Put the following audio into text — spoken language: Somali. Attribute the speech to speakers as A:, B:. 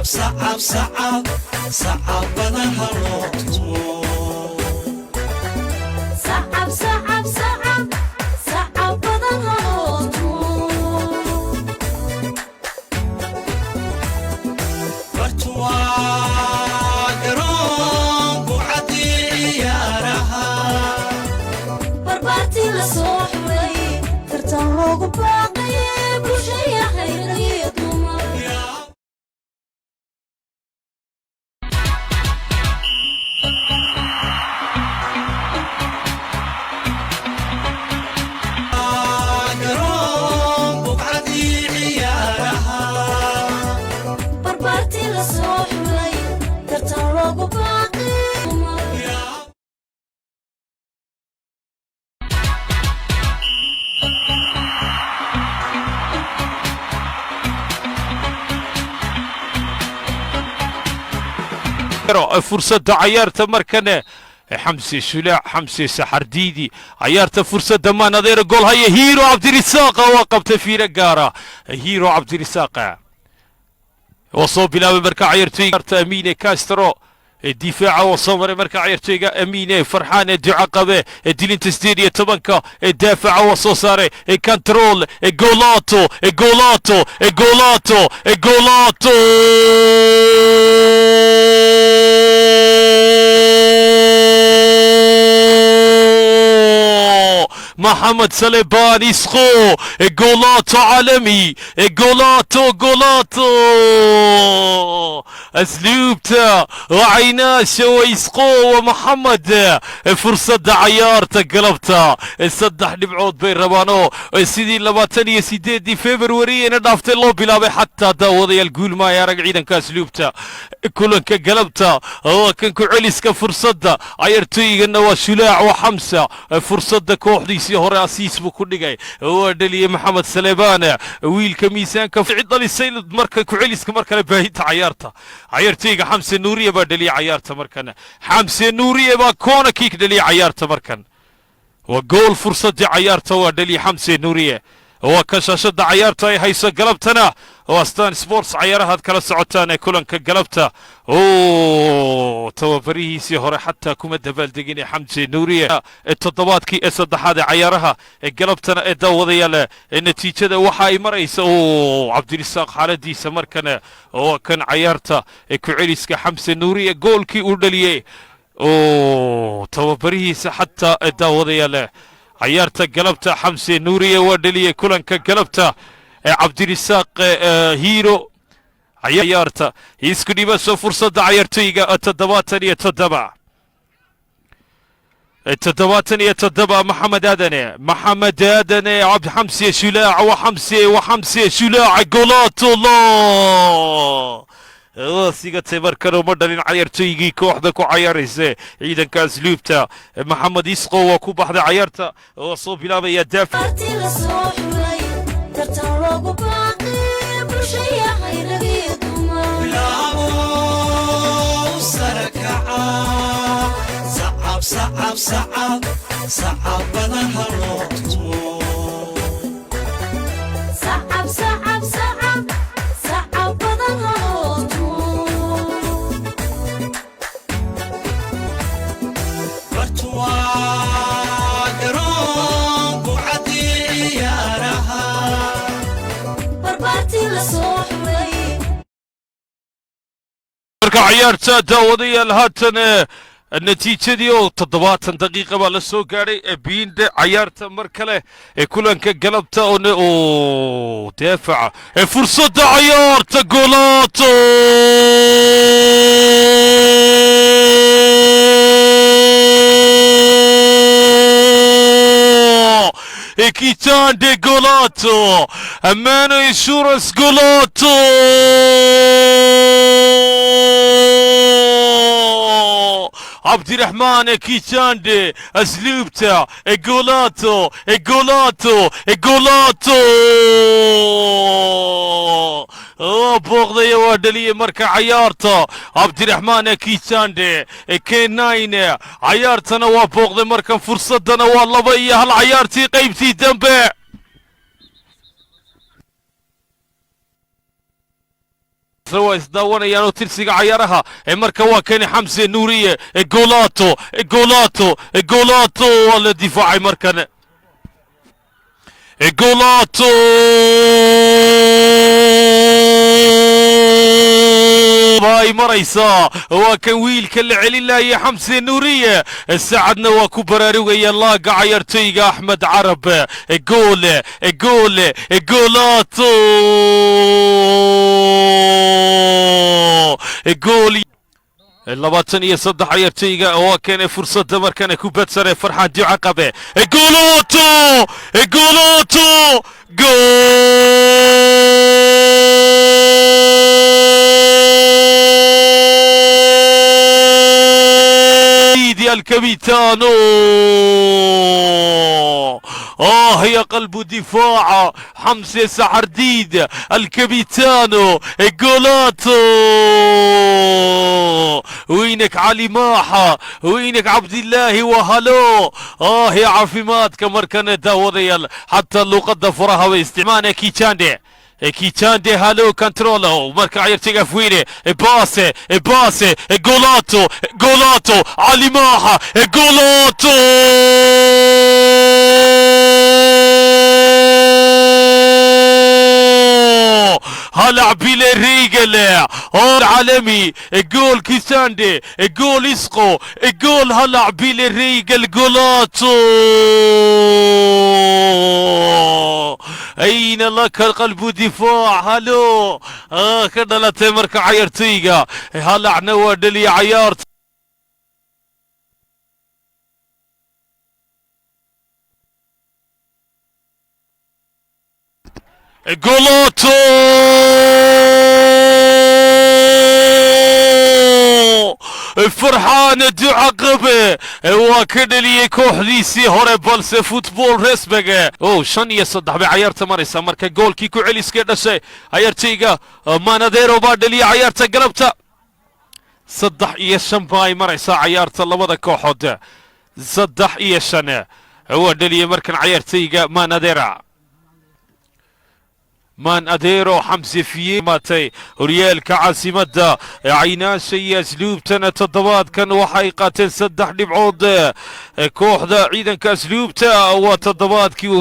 A: Sacab, sacab, sacab, sacab badan ha loo tumo.
B: Sacab, sacab, sacab, sacab badan ha loo tumo.
A: Bartu waa garoon bucadii ciyaaraha.
B: Barbaartii la soo xulay, tartan loogu baaqay, bulshaya rag iyo dumar.
A: Garoon bucadii ciyaaraha.
B: Barbaartii la soo xulay, tartan loogu baaqay, dumar.
C: Fursadda cayaarta markane, Xamse Shulaac, Xamse Saxardiidi, cayaarta fursadda maan adeera. Gool haya Hiiro Cabdirisaaqa waa qabtay. Fiiro gaara Hiiro Cabdirisaaqa waa soo bilaabay marka cayaartooyga Amiine Castro difaaca waa soo maray marka cayaartooyga Amiine Farxaan ee duco qabe ee dilinta 18-ka ee daafaca waa soo saaray ee control ee golato ee golato ee golato ee golato. محمد سليبان يسقو جولاتو عالمي، جولاتو، جولاتو اسلوبته وعيناشه ويسقو ومحمد. فرصة cayaarta galabta 3 dhibcood bay rabaanoo sidii 28-dii February ina dhaaftay loo bilaabay. Xataa daawadayaal guul maaya arag ciidanka asluubta kulanka galabta. Waa kan ku celiska fursadda cayaartooygana waa Shulaac waa Xamsa. Fursadda kooxdiisii hore asiis buu ku dhigay, waa dhaliyey Maxamed Saleebaan, wiilka miisaanka cid dhalisay. Marka ku celiska mar kale baahinta cayaarta, cayaartooyga Xamse Nuuriye baa dhaliyey cayaarta markan. Xamse Nuuriye baa corner kick dhaliyey cayaarta markan. Waa gool, fursaddii cayaarta waa dhaliye Xamse Nuuriye. Waa ka shaashadda cayaarta ay hayso galabtana oo Astaan Sports cayaarahaad kala socotaan ee kulanka galabta. O tababarihiisii hore xataa kuma dabaaldegin ee Xamse Nuuriye ee toddobaadkii ee saddexaad ee cayaaraha ee galabtana ee daawadayaal ee natiijada waxa ay maraysa. O Cabdirisaaq xaaladiisa markana waa kan cayaarta ee ku-celiska Xamse Nuuriye goolkii uu dhaliyey oo tababarihiisa xataa ee daawadayaal cayaarta galabta Xamse Nuuriye waa dhaliyey kulanka galabta ee Cabdirisaaq Hiiro. Cayaarta isku dhibaso fursadda cayaartoyga 77, 77, Maxamed Aadane, Maxamed Aadane, Cabdi Xamse Shulaac wa Xamse wa Xamse Shulaac, golaatullah, waa sigatay markan. Uma dhalin cayaartooygii kooxda ku cayaaraysa ciidanka asluubta Maxamed Isqo. Waa ku baxday cayaarta, waa soo bilaabaya daafac.
B: Barbaartii la soo xulay, tartan loogu baaqay, bulshaya rag iyo dumar.
A: Bilaabo sarakaca, sacab, sacab, sacab, sacab badan ha loo tumo.
B: Sacab, sacab, sacab, sacab badan ha loo tumo.
A: Bartu waa garoon bucadii ciyaaraha.
B: Barbaartii la soo xulay.
C: Marka cayaarta daawadayaal haatan natiijadii oo 70 daqiiqa baa la soo gaadhay ee biinde cayaarta mar kale ee kulanka galabta oo daafaca ee fursadda cayaarta golaato. Kitande golato, Amano Insurance golato. Cabdiraxmaan Kitande, asluubta, golato, golato, golato. Waa booqdaya, waa dhaliyey marka cayaarta Cabdiraxmaan Kitande K9. Cayaartana waa booqday markan, fursadana waa 2-1 cayaartii qaybtii dambe. Isla waa isdaawanayaan oo tirsiga cayaaraha. Marka waa kani Xamse Nuuriye. Golato, golato, golato! Waa la difaacay markan. Golato ay maraysaa. Waa kan wiilka la celinaya, Xamse Nuuriye. Sacadna waa ku baraarugaya laaga cayaartoyga Axmed Carab. Gool, gool, golato, gool! 23 cayaartoyga waa keenay fursadda markana kubad sare. Farxaan Ducaqabe! Golato, golato, gool! الكابيتانو! آه يا قلب دفاع! حمزة سعرديد، الكابيتانو، جولاتو! وينك علي ماحة؟ وينك عبد الله وهلو؟ آه يا caafimaadka markana daawadayaal xataa luuqada furaha way isticmaana. Kichande, Kichande, halo, controlo marka cayaartoyga Afweyne. Baase, baase, golato, golato! Cali Maaxa, golato! هلع بيلي ريجل عالمي! جول كيساندي، جول اسقو، جول! هلع بيلي ريجل، جولاتو! اين لك قلب دفاع؟ هلو ka dhalatay marka cayaartoyga halacna waa dhaliya cayaarta. Golato! Farxaan Ducaqabe waa ka dhaliyey kooxdiisii hore, balse football resbeg o 5-3 bay cayaarta maraysaa. Marka goolkii ku celiskee dhashay cayaartayga Manadero baa dhaliyay cayaarta galabta. 3-5 ba ay maraysaa cayaarta labada kooxood. 3-5 waa dhaliyey markan cayaartayga Manadera, مان اديرو. Xamse fiye maatay horyaalka caasimadda. Caynaasha iyo Asluubtana toddobaadkan waxay qaateen 3 dhibcood kooxda Ciidanka Asluubta. Waa toddobaadkii.